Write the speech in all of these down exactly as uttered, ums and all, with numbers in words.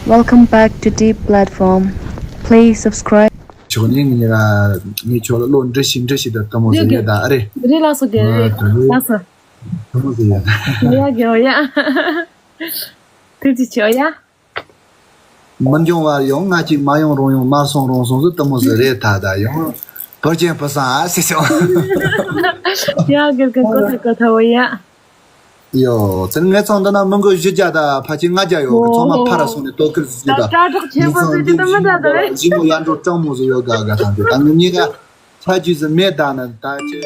Welcome back to Deep Platform. Please subscribe. ཆོག་ནས་ངས་ངས་ཁྱོད་ལ་བློ་འདྲི་ཞིག་འདྲི་ཞིག་དང་དུ་མོ་ཟེར་ཡོད་ད་ཨ་རེད། རེད་ལགས་སོ། རེད་ལགས་སོ། དུ་མོ་ཟེར་ཡོད་ད། ཡ་གི་ཡ། ཐུགས་རྗེ་ཆེ་ཡ། མི་འབྱུང་བར་ཡོང་ང་གཅིག་མ་ཡོང་རུང་ཡོང་མར་སོང་རུང་སོང་ཟེར་དུ་མོ་ཟེར་རེད་ད་ད་ཡོང་། བུ་ཅན་བུ་སང་ཨ་སི་སོང་། ཡ་གི་གི་གོ་ཐ་གོ་ཐ་བོ་ཡ། ཡོ། ཚེ་ངས་ཚང་འདི་ན་མི་མགོ་བཞི་བརྒྱ་དང་ཕལ་ཆེར་ལྔ་བརྒྱ་ཡོད་གི། ཚང་མ་ཕར་ར་སོང་ནས་ལྟོ་ཁུར་ཟིག་བྱེད་ད། དྲ་གྲོགས་ཆེན་པོ་ཟིག་གི་དུ་མི་འདྲ་ད་རེད། ཞི་མོ་ཡར་འགྲོ་སྤྲང་མོ་ཟིག་ཡོད་ག་ག་ཐང་དུ་ད་ངི་གཉིས་ཀ་ཆ་རྒྱུས་ཟིག་མེད་ད་ན་ད་ཅི།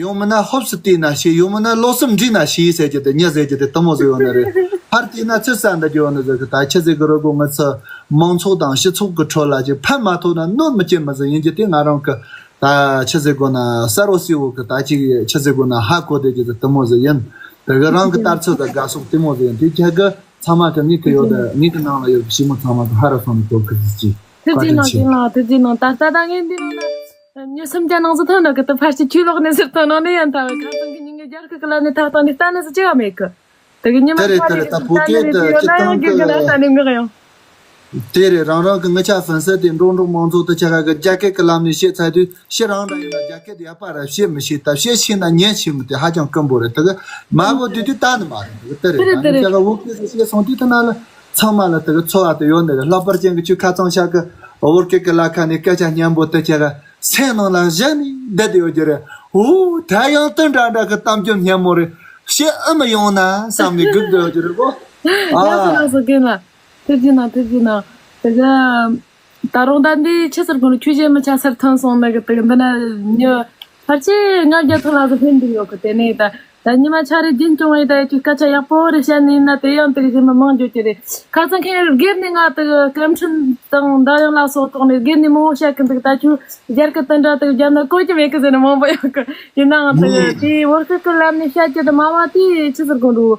ཡོང་མིན་ན་ཧོབ་སི་བལྟས་ན་ཤེས། ཡོང་མིན་ན་ལོ་གསུམ་འདྲིས་ན་ཤེས་ཟེར་གྱི་དེ་ཉི་ཟེར་གྱི་དེ་དུ་མོ་ཟིག་ཡོད་ནི་རེད། ཕར་བལྟས་ན་ཚུར་ས་འདི་རྒྱུ་ཡོད་ནི་ཟིག་གི་ད་ཆི་ཟིག་གི་རོ་གོ་ང་ཚོ་མང་ཚོགས་དང་སྤྱི་ཚོགས་གི་ཁྲོད་ལ་ཅི་ཕན་མ་ཐོགས་ན་གནོད་མི་སྐྱེལ་མི་ཟིག་ཡིན་གྱི་དེ་ང་རང་གི་ད་ཆི་ཟེར་དགོས་ན་གསར་བོ་སི་བོ་གི་ད་ཅིག་ཆི་ཟེར་དགོས་ན་ཧ་གོ་བསྡད་ཀྱི་ཟིག་དུ་མོ་ཟིག་ཡིན། དེ་གི་རང་གི་ལྟ་ཚུལ་དང་དགའ་ཕྱོགས་དེ་མོ་ཟིག་ཡིན། དེ་ཁྱེད་གི་ཚང་མ་གི་ངེད་གི་ཡོད་དེ་ངེད་གི་ནང་ལ་ཡོད་ཞི་མོ་ཚང་མ་གི་ཧ་ར་སོང་ནས་གོ་གི་ཟིག་ཅིག་ཐུགས་རྗེ་གནང་། ཐུགས་རྗེ་གནང་། ཐུགས་རྗེ་གནང་། ད་ལྟ་ད་ངས་འདི་ནང་ན་མྱི་སུམ་བརྒྱ་ནང་ཚོ་ཐོན་ནོ་གི་ད་ཕལ་ཆེར་ཆུ་ལོག་ནས་ཟེར་ཐོན་ནོ་ནི་ཡང་ད་བའི་ཁ་སང་གི་ཉིན་གི་རྒྱ་སྐད་གི་ལ་ནི་ཐག་བཏང་ནས་ལྟ་ནི་ཟིག་ཅི་ཡང་མེད་གི། དེ་གི་ཉི་མ་དེ་རེད་ཁ་དེ་རེད། རེ་ད་བོད་སྐད་དེ་ཡོད་ན་ཡང་གི་གི་ལ་ལྟ་ནི་མི་གི་ཡང་། དེ་རེད། རང་རང་གི་ངི་ཆ་ཧྥན་སི་དེ་འགྲོ་འགྲོ་མང་ཚོགས་དེ་ཆ་ག་གི་རྒྱ་སྐད་གི་ལམ་ནས་བཤད་ཚར་དུས་ཕྱི་རང་འདྲ་ཡིན་ན་རྒྱ་སྐད་དེ་ཡག་པ་ར་བཤད་མི་ཤེས། ད་བཤད་ཤེས་ན་ཉན་ཤེས་མི་དེ་ཧ་ཅང་དཀོན་པོ་རེད། དེ་གི་མ་བོ་དུས་དུས་ལྟ་ནི་མ་རེད། དེ་གི་དེ་རེད། དེ་རེད་ད་དེ་ངི་རེད། ཆ་ག་བོད་སྐད་དེ་བཤད་སོང་དུས་དེ་ན་ལ་ཚང་མ་ལ་དེ་གི་ཚོར་བ་དེ་ཡོད་ནི་རེད། ལྷག་པར་ཅན་གི་ཆུ་ཁ་ཚང་ཤག་གི་བོད་སྐད་གི་ལ་ཁ་ནས་སྐད་ཆ་སྙན་པོ་དེ་ཆ་ག་སེམས་ནང་ལ་བཞག་ནས་བསྡད་དེ་ཡོད་ཀྱི་རེད། འོ་ད་ཡང་དེ་འདྲ་འདྲ་གི་གཏམ་རྒྱུད་སྙན་མོ་རེད། བཤད་ཨེ་མི་ཡོང་ན་བསམ་ནས་སྒུག་བསྡད་ཡོད་ཀྱི་རེད་གོ། ལགས་སོ་ཨ། ལགས་སོ་རྒན་ལགས། ཐུགས་རྗེ་གནང་། ཐུགས་རྗེ་གནང་། དེ་ག་ད་རུང་ད་འདི་ཆི་ཟེར་དགོས་ནི་ཁྱོད་གཞན་མི་ཆ་སར་ཐོན་སོང་ནི་གི་དེ་ག་འདི་ན་མྱི་ཕལ་ཆེར་ལྔ་བརྒྱ་ཐོན་ལ་ཟིག་ཕན་འདུག་ཡོད་གི། དེ་ནས་ད་ད་ཉི་མ་ཆ་རེ་རྒྱུན་སྐྱོང་བའི་ད་ཡ་ཁྱོད་སྐད་ཆ་ཡག་པོ་རེ་བཤད་ནི་ཡིན་ན་དེ་ཡང་དེ་ག་གཞན་མི་མང་འགྱོ་གི་རེད། ཁ་སང་ཁྱེད་སྒེར་ནས་ང་དེ་ག་སྐད་འཕྲིན་དང་འདྲ་ཡང་ལ་སོགས་ཐོག་ནས་སྒེར་ནས་མང་བོ་བཤད་གི་འདུག་ད་ཁྱོད་རྒྱ་སྐད་དེ་འདྲ་དེ་ག་རྒྱབ་ན་གོ་གི་མེད་གི་ཟེར་ནི་མང་པོ་ཡོད་གི། ཡིན་ནའང་དེ་ག་དེའི་བོད་སྐད་ཀྱི་ལམ་ནས་བཤད་ཀྱི་དེ་མ་བ་དེ་ཆི་ཟེར་དགོས་འདུག་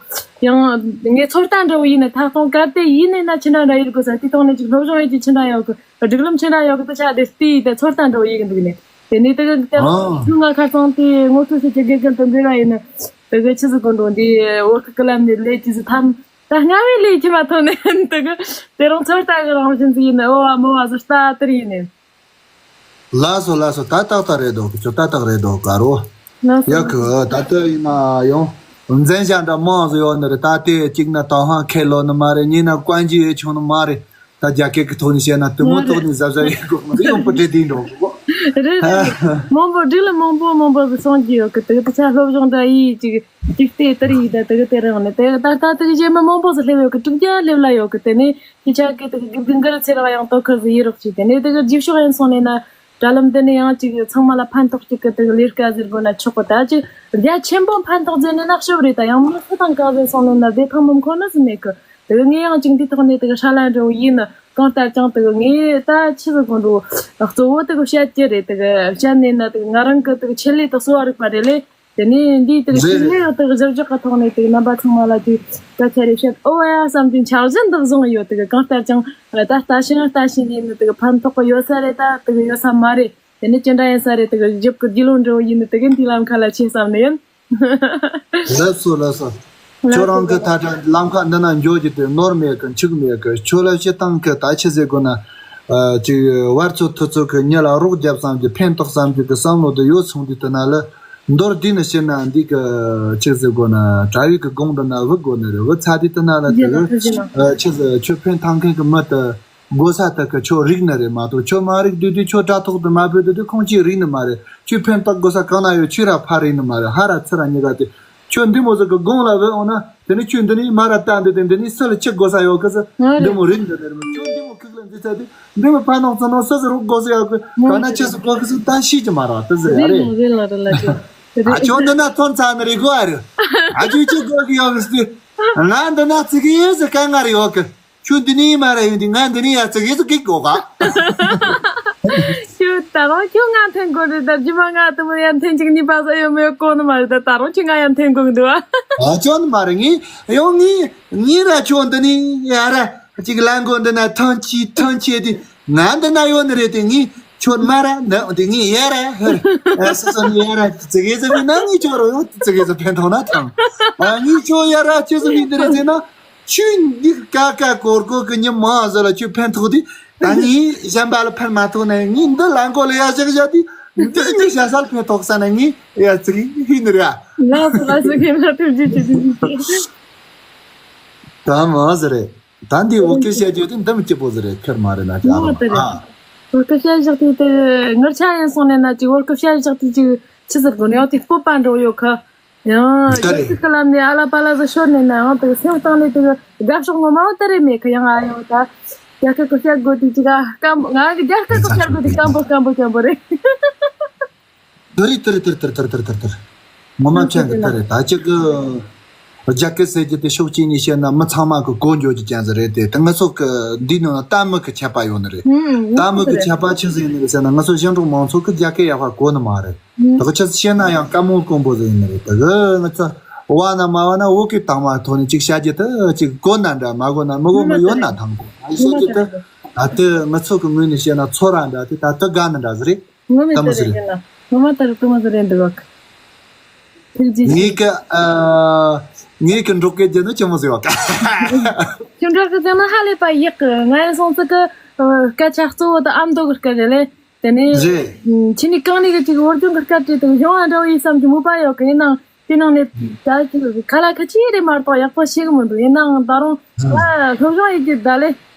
ཡང་ངས་ཚོད་ལྟ་འདྲ་བོ་ཡིན་ན་ཐག་གཏོང་གལ་ཏེ་ཡིན་ནས་ན་ཆི་འདྲ་འདྲ་ཡིན་དགོས་ཟེར། དེ་ཐོག་ནས་ཅིག་སློབ་སྦྱོང་ཡོད་ཀྱི་ཆི་འདྲ་ཡོད་གི། སྒྲིག་ལམ་ཆི་འདྲ་ཡོད་གི་དེ་ཆ་དེ་བལྟས་དེ་ཚོད་ལྟ་འདྲ་བོ་ཡིན་གི་འདུག་ནས། དེ་ནས་དེ་གི་དེ་ཨ་ཚུར་ང་ཁ་སང་དེ་ངོ་ཐུག་ཤེས་ཀྱི་དགེ་རྒན་དང་འབྲེལ་བ་ཡིན་ན་དེ་གི་ཆི་ཟིག་གོ་འགྲོ་འདི་བོད་སྐད་ཀྱི་ལམ་ནས་ལས་ཀྱི་ཟིག་ཐམ་ད་སྔ་བའི་ལས་ཀྱི་མ་ཐོན་ནས་དེ་གི་དེ་རང་ཚོད་ལྟ་གི་རང་བཞིན་ཟིག་ཡིན་ནི་ཨོ་བ་མོ་བ་ཟིག་ལྟ་དེར་ཡིན་ནས། ལགས་སོ་ལགས་སོ། ད་ཏག་ཏག་རེད་འདུག་ཁྱོད་ཏག་ཏག་རེད་འདུག་ག་རོ། ལགས་སོ། ཡ་གི་ད་ལྟ་ཡིན་ན་ཡང་འཛིན་བྱ་འདྲ་མང་ཟིག་ཡོད་ནི་རེད། ད་ལྟའི་གཅིག་ན་ཏང་ཧང་ཁེ་ལོ་ནི་མ་རེད། གཉིས་ན་ཀོན་ཇི་ཡེ་ཆུང་ནི་མ་རེད། ད་རྒྱ་སྐད་ཀྱི་ཐོག་ནས་བཤད་ན་དུ་མོ་ཐོག་ནས་གཟབ་གཟབ་ཡེ་དགོས་མི་ཡོང་པོ་འདྲེ་དེ་འགྲོ་གོ། རེད་རེད། མང་པོ་འགྲིག་ལ་མང་པོ་མང་པོ་གི་སོང་གི་ཡོད་གི། དེ་གི་དེ་ཆ་སློབ་སྦྱོང་འདྲ་ཡིས་ཅིག་ཅིག་ལྟས་ལྟར་ཡིས་ད་དེ་གི་དེ་རང་ནས་དེ་ད་ལྟ་དེ་གི་གཞན་མ་མང་པོ་ཟིག་སླེབས་ཡོད་གི། དྲུག་བརྒྱ་སླེབས་ལ་ཡོད་གི། དེ་ནས་ཁྱེད་ཅག་གི་དེ་གི་དགེ་རྒན་གི་ཚེ་རིང་ཡང་དོ་ཁུར་ཟིག་ཡེ་རོགས་གྱིས། དེ་ནས་དེ་གི་རྗེས་ཕྱོགས་ཡིན་སོང་ནས་ན་དྲ་ལམ་འདི་ནས་ཡང་ཅིག་ཚང་མ་ལ་ཕན་ཐོགས་ཅིག་གི་དེ་གི་ལས་ཀ་ཟེར་དགོས་ན་ཆོག་གི། ད་ཅིག་རྒྱ་ཆེན་པོ་ཕན་ཐོགས་ཟེར་ནས་ན་ཤོབ་རེད། ད་ཡང་མི་སུ་དང་ག་ཟེར་སོང་ནས་ན་བདེ་ཐང་མི་མཁོ་ནི་ཟིག་མེད་གི། དེ་གི་ངས་ཡང་ཅིག་འདི་ཐོག་ནས་དེ་གི་ཧྲ་ལ་འདྲ་བོ་ཡིན་ནི་གང་ལྟར་ཀྱང་དེ་གི་ངས་ད་ཆི་ཟིག་གོ་འགྲོ་གཙོ་བོ་དེ་གི་བཤད་རྒྱུ་རེད། དེ་གི་བཤད་ནས་ན་དེ་གི་ང་རང་གི་དེ་གི་ཆེད་ལས་དེ་གསོ་བ་རིག་པ་རེད་ལེ། དེ་ནས་འདིའི་དེ་གི་རེད་ཆེད་ལས་དེ་གི་གཟབ་རྒྱག་གི་ཐོག་ནས་དེ་གི་རྣམ་པ་ཚང་མ་ལ་དེ་སྐད་ཆ་རེ་བཤད་ཨོ་ཡ་བསམ་དུས་འཆར་གཞི་འདི་བཟུང་ཡོད། དེ་གི་གང་ལྟར་ཀྱང་ད་ལྟ་ཞིང་ལྟ་ཞིང་ཡིན་ནི་དེ་གི་ཕན་ཐོགས་གི་ཡོད་ས་རེད། ད་དེ་གི་ཡོད་ས་མ་རེད། དེ་ནས་ཅི་འདྲ་ཡིན་ས་རེད། དེ་གི་རྒྱབ་གི་རྒྱུས་ལོན་འདྲ་བོ་ཡིན་ནི་དེ་གི་འདི་ལམ་ཁ་ལ་ཆས་བསམ་ནི་ཡིན། ལགས་སོ་ལགས་སོ། ཁྱོད་རང་གི་ད་ལྟ་ལམ་ཁ་འདི་ན་འགྱོ་རྒྱུ་དེ་ནོར་མེད་གི་འཆུག་མེད་གི། ཁྱོད་ལ་སྤྱི་བཏང་གི་ད་ཆི་ཟེར་དགོས་ན། ཨ་ཅིག་བར་ཚོ་ཐུ་ཚོ་གི་མྱི་ལ་རོགས་རྒྱབ་བསམ་གྱི་ཕན་ཐོགས་བསམ་གྱི་གི་བསམ་བློ་དེ་ཡོད་སོང་དུས་དེ་ན་ལ་མདོར་བསྡུས་ནས་བཤད་ན་འདི་གི་ཆི་ཟེར་དགོས་ན་དྲ་བའི་གི་སྒང་དེ་ན་བུད་དགོས་ནི་རེད། བུད་ཚར་དུས་དེ་ན་ལ་དེ་གི་ཨ་ཆི་ཟེར་ཁྱོད་ཕན་ཐོགས་མཁན་གི་མི་དེ། དགོས་ས་དག་གི་ཁྱོད་རིག་ནི་རེད་མ་གཏོགས། ཁྱོད་མ་རིག་དུས་དུས་ཁྱོད་དྲ་ཐོག་ཏུ་མ་བུད་དུས་དུས་ཁོང་ཅིས་རིག་ནི་མ་རེད། ཁྱོད་ཕན་ཐོགས་དགོས་ས་གང་ན་ཡོད་ཁྱོད་ར་ཕར་རིག་ནི་མ་རེད། ཧ་ར་ཚུར་ར་གཉིས་ཀ་དེ་ཁྱོད་འདི་མོ་ཟིག་གི་དགུང་ལ་བུད་འོང་ན་དེ་ནི་ཁྱོད་འདི་ནི་མ་ར་ལྟ་འདི་དེ་འདི་ནི་སུ་ལ་ཅི་དགོས་ས་ཡོད་གི་ཟེར། ང་རེད། འདི་མོ་རིག་འདི་ནི་རེད། ཁྱོད་འདི་མོ་ཁུག་ལ་འཛི་ཚ་དུས་འདི་མོ་ཕན་ཐོགས་ཚུར་ནོ་སུ་ཟིག་རོགས་དགོས་ས་ཡོད་གི། ང་གང་ན་རེད། ཁྱེད་སུ་དགོས་གི་ཟིག་ད་ཤེས་ཀྱི་མ་རེད། དེ་ཟེར་ཡ་རེད། རེད་ལ་རེད་ལ་རེད་ལ་རེད། ཨ་ཁྱོད་འདི་ན་ཐོན་ཚར་ནི་རེད་གོ་ཨ་རེད། ཨ་ཁྱོད་ཅི་དགོས་གི་ཡོད་གི་ཟེར། ང་འདི་ན་ཙི་གི་ཡོད་ཟེར་ག་ང་རེ་ཡོད་གི། ཁྱོད་འདི་ནས་མ་ར་ཡོང་དུས་ང་འདི་ནས་ཡ་ཙི་གེ་ཙི་གེ་གོ་ག་ཁྱོད་ད་རུང་ཁྱོད་ང་འཐེན་དགོས་རེད་ད། རྗེས་མ་ང་དུ་མོ་ཡ་འཐེན་ཅིག་ནི་པ་ས་ཡོད་མེད་གོ་ནི་མ་རེད་ད། ད་རུང་ཁྱོད་ང་ཡ་འཐེན་དགོས་གི་འདུག་ཨ། ཨ་ཅོ་ནི་མ་རེད། ངས་ཡང་ངས་ངས་ར་ཁྱོད་འདི་ནས་ཡ་ར་ཅིག་ལ་མགོ་འདི་ན་ཐོན་ཆི་ཐོན་ཆི་དུས་ང་འདི་ན་ཡོད་ནི་རེད་དེ། ངས་ཁྱོད་མ་ར་འདི་འདི་ངས་ཡ་ར་ཧེ་ཨ་སོ་སོ་ནི་ཡ་ར་ཙི་གེ་ཙི་མིན་ན་ངས་ཁྱོད་རོ་ཡོད་ཙི་གེ་ཙི་ཕན་ཐོགས་ན་ཐང་། ཨ་ངས་ཁྱོད་ཡ་ར་ཁྱོད་ཙི་མིན་འདི་རེད་ཟེར་ན། ཁྱོད་འདི་ཀ་ཀ་གོར་གོར་གི་ཉི་མ་ཟེར་ལ་ཁྱོད་ཕན་ཐོགས་དུས། ད་ངས་གཞན་པ་ལ་ཕན་མ་ཐོགས་ན། ངས་འདི་ལ་མགོ་ལ་ཡ་བཞག་བཞག་དུས། འདི་ངས་གཞན་ས་ལ་ཕན་ཐོགས་ས་ན་ངས་ཡ་ཙི་གི་ཧི་ནི་རེད། ལགས་སོ་ལགས་སོ། ཁྱེད་ལ་ཐུགས་རྗེ་ཆེ། ཐུགས་རྗེ་ཆེ། ད་མ་ཟེར་རེད། ད་འདི་འོ་སྐད་བཤད་རྒྱུ་དེ་འདི་མི་སྐྱིད་པོ་ཟིག་རེད། ཁེར་མ་རེད་ན་ཅི་ཨ་རོ་ཨ། འོ་སྐད་བཤད་བཞག་དུས་དེ་ངར་ཆ་ཡིན་སོང་ནས་ན་ཅིག་འོ་སྐད་བཤད་བཞག་དུས་ཅིག་ཆི་ཟེར་དགོས་ནས་ཡང་དེ་སྤོབས་པ་འགྲོ་ཡོད་ཁ། ཡང་ད་རེད། རྒྱ་སྐད་ཀྱི་ལམ་ནས་ཨ་ལ་པ་ལ་ཟིག་ཤོར་ནས་ན་ཡང་དེ་སེམས་གཏིང་ནས་དེ་དགའ་ཕྱོགས་ངོ་མ་བོ་ད་རེད་མེད་ཁ། ཡང་ཨ་ཡོང་ད་རྒྱ་སྐད་ཀྱི་བཤད་དགོས་དུས་ཅིག་ཨ་སྐམ། ང་གི་རྒྱ་སྐད་ཀྱི་བཤད་དགོས་དུས་སྐམ་པོ་སྐམ་པོ་སྐམ་པོ་རེད། དེ་རེད་དེ་རེད་དེ་རེད་དེ་རེད་དེ་རེད་དེ་རེད། ངོ་མ་མཁྱེན་གི་དེ་རེད། ད་ཅིག་གི་རྒྱ་སྐད་ཟེར་རྒྱུ་དེ་ཕྱོགས་གཅིག་ནས་བཤད་ན་མི་ཚང་མ་གི་གོ་འགྱོ་རྒྱུ་ཅན་ཟིག་རེད་དེ། དེ་ང་ཚོ་གི་འདི་ནང་ལ་ལྟད་མོ་གི་ཁྱད་པར་ཡོད་ནི་རེད། ལྟད་མོ་གི་ཁྱད་པར་ཆི་ཟིག་ཡིན་ནི་རེད་ཟེར་ན། ང་ཚོ་ཞིང་འབྲོག་མང་ཚོགས་གི་རྒྱ་སྐད་ཡག་པ་གོ་ནི་མ་རེད། དེ་གི་ཆི་ཟིག་བཤད་ན་ཡང་དཀའ་མོ་དཀོན་པོ་ཟིག་ཡིན་ནི་རེད། དེ་གི་ང་ཚོ་བ་ན་མ་བ་ན་བོད་སྐད་དྭངས་མ་ཐོག་ནས་ཅིག་བཤད་རྒྱུ་དེ་ཅིག་གོ་ན་འདྲ། མ་གོ་ན་མི་གོ་མི་ཡོད་ན་ཐང་གོ། ཨ་བཤད་རྒྱུ་དེ་ད་ལྟ་ང་ཚོ་གི་ངོས་ནས་བཤད་ན་ཚོར་བ་འདྲ་དེ་ད་ལྟ་དགའ་ནི་འདྲ་ཟིག་རེད། ངོ་མ་ལྟ་མོ་ཟེར་ཟེར་རེད། ཡིན་ན། ངོ་མ་ལྟར་ལྟ་མོ་ཟེར་རེད་འདུག་བ། ཐུགས་རྗེ་ཆེ། ངེད་ཀྱི་ཨ། ངེད་ཀྱི་འབྲོག་སྐད་རྒྱུ་ནི་ཆི་མོ་ཟེར་བ་ཀ། ཁྱོད་འབྲོག་སྐད་ཟེར་ན་ཧ་ལས་པ་ཡག་གི། ང་ཡང་སོང་ཙི་གི་སྐད་ཆ་གཙོ་བོ་དེ་ཨ་མདོ་གི་སྐད་རེད་ལེ། དེ་ནས་རེད། ཁྱེད་ནི་གང་ནས་གི་ཅིག་བོད་ལྗོངས་གི་སྐད་བྲིས་དུས་གཞུང་ཨ་འདྲ་བོ་ཡིན་བསམ་གྱི་མོས་པ་ཡོད་གི། ཡིན་ནའང་དེ་ནང་ནས་ད་ཅིག་ཁ་ལ་ཁ་ཆེ་རེད་མ་གཏོགས་ཡག་པོ་ཤེས་གི་མི་འདུག། ཡིན་ནའང་ད་རུང་ཨ་སློབ་སྦྱོང་ཡེད་རྒྱུ་ད་ལེ།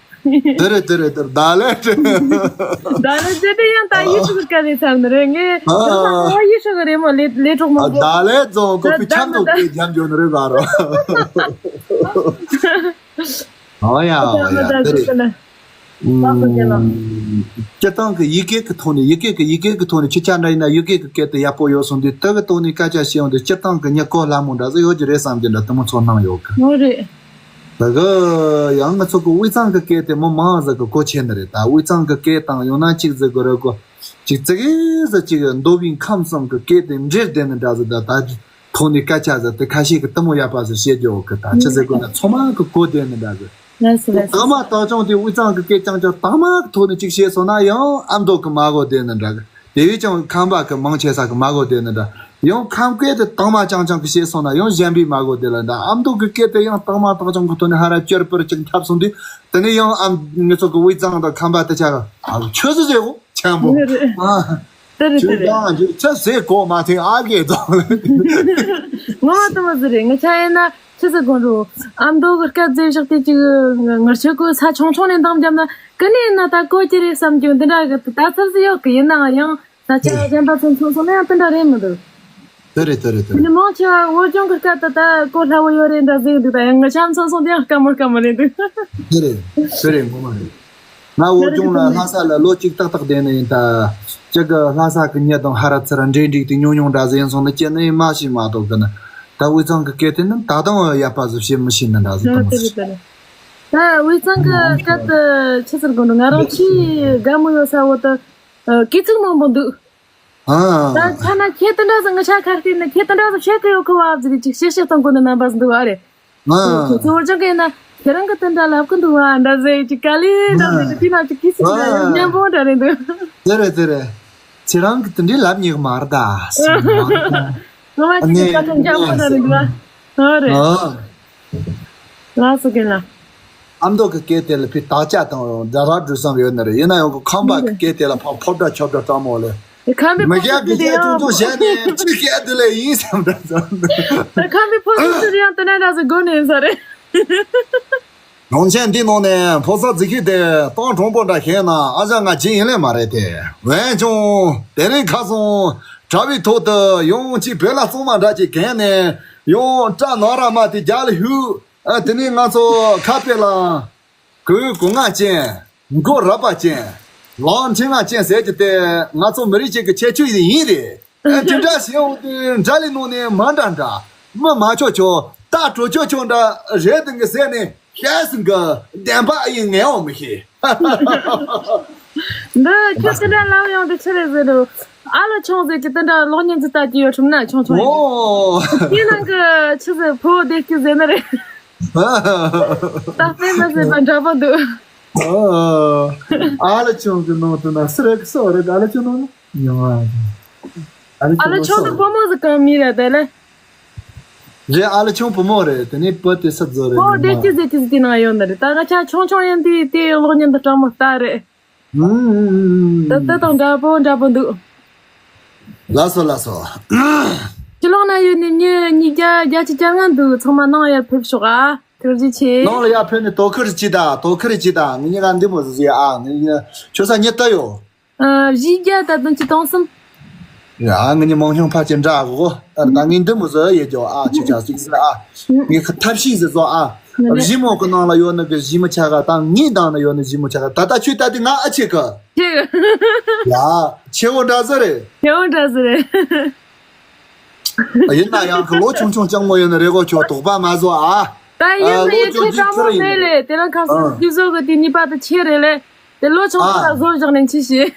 དེ་རེད་དེ་རེད་དེ་རེད། ད་ལེ་དེ། ད་ལེ་དེ་དེ་ཡང་ད་ཡིད་ཆེས་དཀའ་ལས་ཚར་ནི་རེད། ངས་ཨ། ད་ལྟ་ངོ་ཡིད་ཆེས་གི་རེད་མོ། ལས་ལས་གྲོགས་མང་པོ། ད་ལེ་རྫོང་ཀོ་པི་ཆམ་དུ་སྐད་རྒྱབ་འཇོག་ནི་རེད་ག་རོ། ཨོ་ཡ་ཨོ་ཡ་དེ་རེད། ད་ལྟ་ད་ལྟ་སྤྱིར་བཏང་གི་ཡི་གེ་གི་ཐོག་ནས་ཡི་གེ་གི་ཡི་གེ་གི་ཐོག་ནས་ཁྱེད་ཅག་འདྲ་ཡིན་ན་ཡི་གེ་གི་སྐད་དེ་ཡག་པོ་ཡོད་སོང་དུས། དེ་གི་ཐོག་ནས་སྐད་ཆ་བཤད་ཡོང་དུས་སྤྱིར་བཏང་གི་མྱི་གོ་སླ་མོ་འདྲ་ཟིག་ཡོད་ཀྱི་རེད་བསམ་གྱི་འདྲ་དེ་མོ་ཚོར་སྣང་ཡོད་གི། ཨོ་རེད། ད་གི་ཡང་ང་ཚོ་གི་དབུས་གཙང་གི་སྐད་དེ་མི་མང་ཟིག་གི་གོ་ཆེ་ནི་རེད། ད་དབུས་གཙང་གི་སྐད་དང་ཡང་ན་གཅིག་ཟིག་གི་རེད་གོ། གཅིག་ཙི་གེ་ཟིག་གཅིག་མདོ་དབུས་ཁམས་གསུམ་གི་སྐད་དེ་འདྲེས་བསྡད་ནི་འདྲ་ཟིག། ད་ད་ཐོག་ནས་སྐད་ཆ་ཟིག་དེ་ཁ་ཤས་ཀྱིས་དེ་མོ་ཡག་པ་ཟིག་བཤད་རྒྱུ་ཡོད་གི། ད་ཆི་ཟེར་དགོས་ན་ཚང་མ་གི་གོ་བསྡད་ནི་འདྲ་ཟིག། ལགས་སོ་ལགས་སོ། དྭངས་མ་དྭངས་ཆུང་དེ་དབུས་གཙང་གི་སྐད་རྐྱང་རྐྱང་དྭངས་མ་གི་ཐོག་ནས་གཅིག་བཤད་སོང་ན་ཡང་ཨ་མདོ་གི་མ་གོ་བསྡད་ནི་འདྲ་གི། དེ་བས་ཀྱང་ཁམས་པ་གི་མང་ཆེ་ས་གི་མ་གོ་བསྡད་ནི་འདྲ། ཡང་ཁམས་སྐད་དེ་དྭངས་མ་རྐྱང་རྐྱང་གི་བཤད་སོང་ན་ཡང་གཞན་པས་མ་གོ་བསྡད་ལ་འདྲ། ཨ་མདོ་གི་སྐད་དེ་ཡང་དྭངས་མ་དྭངས་ཆུང་གི་ཐོག་ནས་ཧ་ར་ཅོར་པོར་གཅིག་འཐབ་སོང་དུས། དེ་ནས་ཡང་ཨ་ངེད་ཚོ་གི་དབུས་གཙང་དང་ཁམས་པ་དེ་ཆ་ག་ཨ་ཆོས་སུ་ཟེར་གོ། ཆེན་པོ། ཨ། དེ་རེད་དེ་ཆོས་རེད། དང་ཆོས་ཆ་ཟེར་གོ་མ་ཐེངས་ཨ་གེ་དང་། ངོ་མ་དུ་མ་ཟེར་རེད། ངི་ཆ་ཡིན་ན་ཆི་ཟེར་དགོས་འགྲོ། ཨ་མདོ་གི་སྐད་ཟེར་ཞོག་དེ་ཅིག་ངར་ཆོས་གོ་ས་ཆུང་ཆུང་ནས་འདང་བརྒྱབ་ན་ཀི་ནས་ཡིན་ན་ད་གོ་ཅི་རེད་བསམ་རྒྱུ་འདི་འདྲ་གི་ད་ཚར་ཟིག་ཡོད་གི། ཡིན་ནའང་ཡང་ས་ཆ་གཞན་པ་ཚོ་མཚོན་སོང་ན་ཡང་དེ་འདྲ་རེད་མི་འདུག། དེ་རེད་དེ་རེད་དེ་དེ་ནི་རེད། མང་ཆེ་བ་བོད་ལྗོངས་གི་སྐད་ད་ད་གོ་སླ་བོ་ཡོད་རེད་འདྲ་ཟེར་འདུག། ད་ཡང་ངི་ཆ་མཚོན་སོང་དེ་ཡང་དཀའ་མོ་དཀའ་མོ་རེད་འདུག། དེ་རེད་དེ་རེད། ངོ་མ་རེད། ང་བོད་ལྗོངས་ལ་ལྷ་ས་ལ་ལོ་གཅིག་ཏག་ཏག་བསྡད་ནི་ཡིན། ད་ཅི་གི་ལྷ་ས་གི་མྱི་དང་ཧ་ར་ཚུར་འབྲེལ་འདྲིས་དེ་ཉུང་ཉུང་འདྲ་ཟིག་ཡིན་སོང་ནི་སྐྱེ་ནི་ཡིན་མ་ཤེས་མ་གཏོགས་གི་ནི། ད་དབུས་གཙང་གི་སྐད་དེ་ནི་ད་དུང་ཡག་པ་ཟིག་བཤད་མི་ཤེས་ནི་འདྲ་ཟིག་ཨ་དང་། དེ་རེད་དེ་རེད། ད་དབུས་གཙང་གི་སྐད་དེ་ཆི་ཟེར་དགོས་འདུག། ང་རང་ཆེས་དགའ་མོ་ཡོད་ས་བོ་དེ་ཨ་སྐད་ཚིག་མང་པོ་འདུག། ཨ། ད་ཐ་ན་ཁྱེད་དེ་འདྲ་ཟིག་ངི་ཆ་ཁ་སྐད་ནི་ཁྱེད་དེ་འདྲ་ཟིག་བཤད་གི་ཡོད་གི་བ་ཟིག་ཅིག་བཤད་བཤད་གཏོང་དགོས་ནི་རྣམ་པ་ཟིག་འདུག་ཨ་རེད། ཨ། ཁྱོད་ཚོ་བོད་ལྗོངས་གི་ཡིན་ན་ཁྱེད་རང་གི་དེ་འདྲ་ལབ་གི་འདུག་བ་འདྲ་ཟེར་ཅིག་ག་ལེ་འདྲ་ཟེར་ཅིག་དེ་ན་ཅིག་གིས་ཟིག་ཨ། མཉམ་པོ་འདྲ་རེད་འདུག། དེ་རེད་དེ་རེད། ཁྱེད་རང་གི་དེ་འདྲའི་ལབ་ཉེག་མ་རེད་ད། ངོ་མ་ཅིག་གི་ཁ་ཐུག་འཇམ་པོ་འདྲ་རེད་འདུག་བ། ཨ་རེད། ཨ། ལགས་སོ་རྒན་ལགས། ཨ་མདོ་གི་སྐད་དེ་ལ་ཕི་དག་ཆ་དང་སྒྲ་ར་འགྲོ་བསམ་ཡོད་ནི་རེད། ཡིན་ན་ཡང་གི་ཁམས་པ་གི་སྐད་དེ་ལ་ཕ་ཕོ་འདྲ་ཆོབ་འདྲ་སྤྲང་མོ་ལེ། ཁམས་པའི་མི་ཕོ་གཞན་གི་སྐད་ཅུང་ཅུང་བཤད་ནས་ཅི་སྐད་དེ་ལས་ཡིན་བསམ་འདྲ་བསམ། ཁམས་པའི་ཕོ་སུ་ཡང་དེ་ན་འདྲ་ཟེར་དགོས་ནས་ཡིན་ས་རེད། ནང་ཆེན་འདི་ནང་ནས་ཕོ་གསར་རྫིག་ཤོས་དེ་སྟོང་གྲོང་པོ་འདྲ་ཤེས་ན་ཨ་ཅག་ང་ཅི་ཡིན་ལེ་མ་རེད་དེ། འོན་ཀྱང་དེ་རིང་ཁ་སང་གྲྭ་བའི་ཐོག་ཏུ་ཡང་ཅིག་བོད་ལྭ་གཙང་མ་འདྲ་ཅིག་གྱོན་ནས་ཡང་སྐྲ་ནག་ར་མ་དེ་རྒྱབ་ལ་གཡུགས། ཨ་དེ་ནས་ང་ཚོ་ཁ་དཔེ་ལ་གོས་གོས་ངར་ཅན། མགོ་རབ་པ་ཅན། ལག་མཐིལ་ངར་ཅན་ཟེར་གྱི་དེ་ང་ཚོ་མི་རིགས་གཅིག་གི་ཁྱད་ཆོས་ཡིན་རེད། ཨ་དེ་འདྲ་ཞིག་འོང་དུས་འདྲ་ལི་ནང་ནས་མ་འདྲ་འདྲ། མི་མ་ཆོག་ཆོག་ད་གྲོ་ཆོག་ཆོག་འདྲ་རེད་དེ་གི་ཟེར་ནས་ཤེས་སུ་གི་བདེན་པ་ཨ་ཡིན་ངས་འོང་མི་ཤེས། འདི་ཁྱོད་དེ་འདྲ་ལབ་ཡོང་དུས་ཆི་རེད་ཟེར་རོ། ཨ་ལོ་ཆུང་ཟེར་གྱི་དེ་འདྲ་གློག་བརྙན་ཟིག་ལྟ་གི་ཡོད་ཁྲིམས་ན་ཆུང་ཆུང་ཡིན། ཨོ། དེའི་ནང་གི་ཆི་ཟེར་ཕོ་བོ་བསྡད་ཀྱི་ཟེར་ནི་རེད། ད་དཔེ་མི་སྲིད་པ་འདྲ་པོ་འདུག། ཨ་ལ་ཆུང་གི་ནང་དུ་ན་སུ་རེད་གི་སོ་རེད། ཨ་ལ་ཆུང་ནང་ན་ཡོང་ཨ། ཨ་ལ་ཆུང་དུ་སྤོ་མོ་ཟིག་གང་མི་རེད་དེ་ལེ། རེད། ཨ་ལ་ཆུང་བུ་མོ་རེད། དེ་ནས་བུ་དེ་སུ་བཟོ་རེད། ཨོ་ནི་དེ་མ་ཅི་ཟེར་ཅི་ཟེར་དེ་ནང་ཡོད་ནི་རེད། ད་ང་ཆ་ཆུང་ཆུང་ཡིན་དུས་དེ་གློག་བརྙན་དུ་སྤྲང་མོ་ལྟ་རེད། ཨུམ། དེ་དེ་དང་འདྲ་པོ་འདྲ་པོ་འདུག་ལགས་སོ་ལགས་སོ། ཕྱི་ལོགས་ན་ཡོད་ནི་མྱི་ཉིས་བརྒྱ་བརྒྱད་ཅུ་གྱ་ལྔ་འདུག་ཚང་མ་ནང་ཡར་ཕེབས་ཤོག་ཨ། ཐུགས་རྗེ་ཆེ། ནང་ལ་ཡར་ཕེབས་ནས་དོ་ཁུར་གྱིས་ད་དོ་ཁུར་གྱིས་ད། ངེད་གཉིས་ཀ་འདི་མོ་ཟིག་ཟིག་ཨ། ངེད་གཉིས་ཁྱོད་ས་ཉི་ལྟ་ཡོད། ཨ། བཞི་བརྒྱ་ད་དུང་ཅི་སྟོང་གསུམ། ཡ། ངེད་གཉིས་མང་ཉུང་ཕལ་ཆེར་འདྲ་གོ། ད་ངས་འདི་མོ་ཟིག་ཡེ་རྒྱོ་ཨ། ཁྱོད་ཆ་ཅིག་ཟིག་ཨ། ངས་ཁ་ཐབས་ཤེས་ཟིག་བཟོ་ཨ། ཨ་རེད། བཞི་མོ་གི་ནང་ལ་ཡོད་ནི་གི་བཞི་མོ་ཆ་ག་དང་ངའི་ནང་ན་ཡོད་ནི་བཞི་མོ་ཆ་ག་ད་ལྟ་ཁྱོད་ལྟ་དུས་ང་ཨ་ཆེ་གི། ཆེ་གི། ཡ། ཆེ་བོ་འདྲ་ཟིག་རེད། ཆེ་བོ་འདྲ་ཟིག་རེད། ཡིན་ན་ཡང་གི་ལོ་ཆུང་ཆུང་སྤྱང་མོ་ཡོད་ནི་རེད་གོ། ཁྱོད་དོགས་པ་མ་བཟོ་ཨ། ད་ཡིན་ཨ། ནི་ལོ་ཡོད་ཆོག་ཁྱེད་རྒྱུས་སྤྲང་མོ་ཁྱེར་མེད་ཡིན། རེད། དེ་རིང་ཁ་སང་ཨ། རྒྱུ་བཟོ་གི་དེ་གཉིས་པ་དེ་ཆེ་རེད་ལེ། དེ་ལོ་ཆུང་ཆུང་ཨ། ལ་བཟོ་བཞག་ནས་ཆི་ཤེས།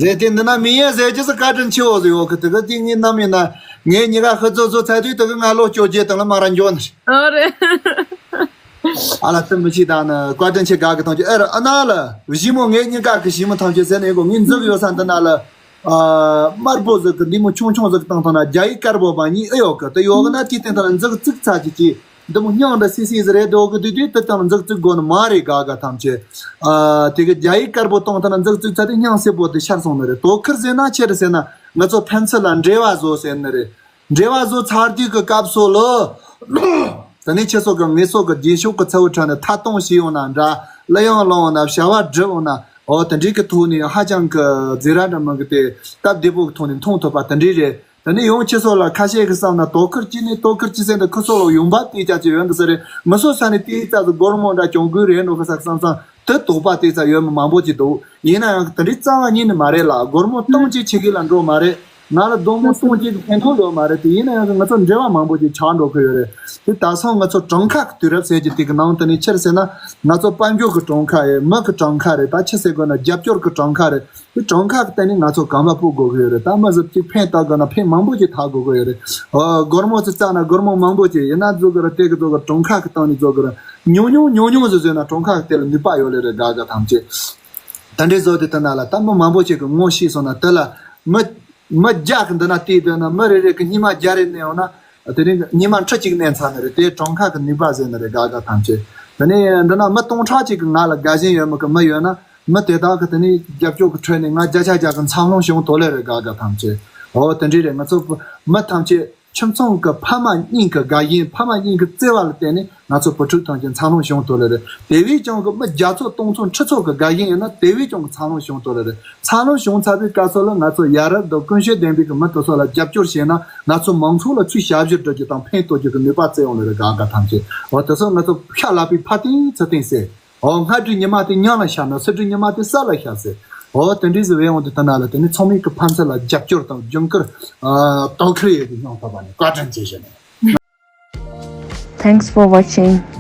རེད་དེ། འདི་ན་མི་ཡན་ཟེར་རྒྱུ་ཟིག་བཀའ་དྲིན་ཆེ་བོ་ཟིག་ཡོད་གི། དེ་གི་དེ་ངའི་ནམ་ཡིན་ན་ངས་གཉིས་ཀ་ཧི་བཟོ་བཟོ་ཚར་དུས་དེ་གི་ང་ལོ་བཅོ་བརྒྱད་དང་ལ་མ་ར་འགྱོ་ནི། ཨ་རེད། ཨ་ལ་དེ་མི་ཤེས་ད་ནི་བཀའ་དྲིན་ཆེ་དགའ་གི་ཐང་ཆེ་ཨེ་ར་ཨ་ན་ལ་བཞི་མོ་ངས་གཉིས་ཀ་གི་བཞི་མོ་ཐམས་ཅད་ཟེར་ནས་གོ། ངས་འཛུགས་ཡོད་ས་འདི་ན་ལ། ཨ། དམར་པོ་ཟིག་གི་འདི་མོ་ཆུང་ཆུང་ཟིག་གི་སྟེང་ཐོག་ན་རྒྱ་ཡིག་དཀར་པོ་བ་གཉིས་ཨེ་ཡོད་གི། དེ་ཡོད་གི་ན་དེའི་སྟེང་ཐོག་ན་འཛུགས་བཙུགས་ཚར་གྱི་གི། འདི་མོ་སྙིང་འདྲ་སི་སི་ཟིག་རེད། དེ་ཡོད་གི་དུས་དུས་དེ་སྟེང་ན་འཛུགས་བཙུགས་དགོས་ནི་མ་རེད་དགའ་དགའ་ཐམས་ཅད། ཨ། དེ་གི་རྒྱ་ཡིག་དཀར་པོ་སྟེང་ཐོག་ན་འཛུགས་བཙུགས་ཚར་དུས་སྙིང་སེར་པོ་དེ་ཤར་སོང་ནི་རེད། དོ་ཁུར་ཟེར་ན་ཆི་རེད་ཟེར་ན་ང་ཚོ་ཕན་ཚུན་ལ་འབྲེལ་བ་བཟོ་ཟེར་ནི་རེད། འབྲེལ་བ་བཟོ་ཚར་དུས་ཀྱི་སྐབས་སུ་ལོ། དེ་ནས་ཁྱེད་ཚོ་གི་ངེད་ཚོ་གི་རྗེས་ཕྱོགས་ཀྱི་ཚ་བོ་ཁྲ་ནས་ཐད་གཏོང་བྱས་ཡོང་ན་འདྲ། གླུ་དབྱངས་བླངས་ཡོང་ན། བྱ་བ་བསྒྲུབས་ཡོང་ན། འོ་དེ་འདྲའི་གི་ཐོག་ནས་ཧ་ཅང་གི་མཛེས་ར་འདྲ་མི་གི་དེ་སྟབས་བདེ་པོ་གི་ཐོག་ནས་མཐོང་ཐུབ་པ་དེ་འདྲའི་རེད། དེ་ནས་ཡང་ཁྱེད་ཚོ་ལ་ཁ་ཤས་ཀྱི་བསམ་ན་དོ་ཁུར་གྱིས་ནས་དོ་ཁུར་གྱིས་ཟེར་འདི་ཁུ་སོ་ལོ་ཡོང་འབབ་དེ་ཅག་ཅིག་ཡོད་འདི་ཟེར་རེད། མི་སོ་ས་ནས་དེའི་རྩ་ཚོ་སྒོར་མོ་འདྲ་གྱོང་གུན་རེད་འགྲོ་གི་ས་བསམ་བསམ་དེ་དོགས་པ་དེ་ཚ་ཡོད་མི་མང་པོ་ཅིག་འདུག་ཡིན་ན་ཡང་དེ་འདྲའི་རྩ་བ་ཉིད་ནས་མ་རེད་ལ། སྒོར་མོ་སྟོང་གཅིག་ཕྱི་རྒྱལ་ལ་འགྲོ་མ་རེད། ང་ལ་སྒོར་མོ་སྟོང་གཅིག་གི་ཕན་ཐོགས་ཡོད་མ་རེད་དེ། ཡིན་ན་ཡང་ང་ཚོ་འབྲེལ་བ་མང་པོ་ཅིག་ཆགས་འགྲོ་གི་ཡོད་རེད། དེ་ད་སང་ང་ཚོ་གྲངས་ཀ་གི་དུས་རབས་ཟེར་གྱི་དེ་གི་ནང་དུ་ནས་ཆི་རེད་ཟེར་ན་ང་ཚོ་དཔལ་འབྱོར་གི་གྲངས་ཀ་རེད། མི་གི་གྲངས་ཀ་རེད། ད་ཆི་ཟེར་དགོས་ན་རྒྱབ་སྐྱོར་གི་གྲངས་ཀ་རེད། དེ་གྲངས་ཀ་གི་སྟེང་ནས་ང་ཚོ་གོམ་པ་སྤོ་དགོས་ཀྱི་ཡོད་རེད། ད་མི་ཟིག་གཅིག་ཕན་བཏགས་དགོས་ན་ཕན་མང་པོ་ཅིག་ཐོགས་དགོས་ཀྱི་ཡོད་རེད། ཨོ། སྒོར་མོ་ཅིག་བཙལ་ན་སྒོར་མོ་མང་པོ་ཅིག་ཡིན་ན་བཟོ་གི་རེད། དེ་གི་བཟོ་གི་རེད། གྲངས་ཀ་གི་སྟེང་ནས་བཟོ་གི་རེད། ཉུང་ཉུང་ཉུང་ཉུང་ཟིག་བཟོས་ན་གྲངས་ཀ་གི་དེ་ལ་ནུས་པ་ཡོད་ལེ་རེད། དགའ་དགའ་ཐམས་ཅད་དེ་འདྲའི་བཟོ་དེ་ལྟ་ན་ལ་ད་མི་མང་པོ་ཅིག་གི་ངོ་ཤེས་སོང་ན་དེ་ལ་མི་མི་བརྒྱ་གི་འདི་ན་བལྟས་བསྡད་ན་མི་རེ་རེ་གི་སྙིང་མ་བརྒྱ་རེ་ནས་ཡོང་ན། དེ་རིང་ཉི་མ་ཁྲི་གཅིག་གནས་ཚར་ནི་རེད། དེ་གྲངས་ཀ་གི་ནུས་པ་ཟེར་ནི་རེད། དགའ་དགའ་ཐམས་ཅད། དེ་ནས་འདི་ན་མི་སྟོང་ཕྲག་གཅིག་གི་ང་ལ་དགའ་ཞེན་ཡོད་མི་གི་མི་ཡོད་ན་མི་དེ་དག་གི་དེ་ནས་རྒྱབ་སྐྱོར་གི་ཁྲོད་ནས་ང་བརྒྱ་ཆ་བརྒྱ་གི་འཚར་ལོངས་བྱུང་ཐོག་ལེ་རེད། དགའ་དགའ་ཐམས་ཅད། འོ་དེ་འདྲའི་རེད། ང་ཚོ་མི་ཐམས་ཅད་ཁྱིམ་ཚང་གི་ཕ་མ་གཉིས་ཀྱི་དགའ་ཞེན་ཕ་མ་གཉིས་ཀྱི་བརྩེ་བ་ལ་བརྟེན་ནས་ང་ཚོ་བུ་ཕྲུག་ཐམས་ཅད་འཚར་ལོངས་བྱུང་ཐོག་ལེ་རེད། དེ་བས་ཀྱང་གི་མི་བརྒྱ་ཚོ་སྟོང་ཚོ་ཁྲི་ཚོ་གི་དགའ་ཞེན་ཡོད་ན་དེ་བས་ཀྱང་གི་འཚར་ལོངས་བྱུང་ཐོག་ལེ་རེད། འཚར་ལོངས་བྱུང་ཚར་བའི་སྐབས་སུ་ལ་ང་ཚོ་ཡ་རབས་དང་ཀུན་སྤྱོད་ལྡན་པའི་གི་མི་དེ་ཚོ་ལ་རྒྱབ་སྐྱོར་བྱས་ན་ང་ཚོ་མང་ཚོགས་ལ་ཚུར་ཞབས་ཞུ་སྒྲུབ་རྒྱུ་དང་ཕན་ཐོགས་རྒྱུ་གི་ནུས་པ་བཙལ་ཡོང་ལེ་རེད། དགའ་དགའ་ཐམས་ཅད། འོ་དེ་ཚོ་ང་ཚོ་ཤ་ལག་པའི་ཕ་སྟེང་ཚུལ་སྟེང་ཟེར། འོ་སྔ་དྲོའི་ཉི་མ་དེ་ཉམས་ལ་ཤར་ན་ཕྱི་དྲོའི་ཉི་མ་དེ་གསལ་ལ་ཤར་ཟེར། འོ་དེ་འདྲའི་ཟེར་བའི་དབང་དུ་བཏང་ན་ལ་དེ་ནི་ཚང་མས་གི་ཕན་ཚུན་ལ་རྒྱབ་སྐྱོར་དང་རྒྱུན་བཀུར་ཨ་དོ་ཁུར་ཡོད་པའི་སྙིང་སྟོབས་ནི་བཀའ་དྲིན་ཆེ་ཞུ་ནས། Thanks for watching.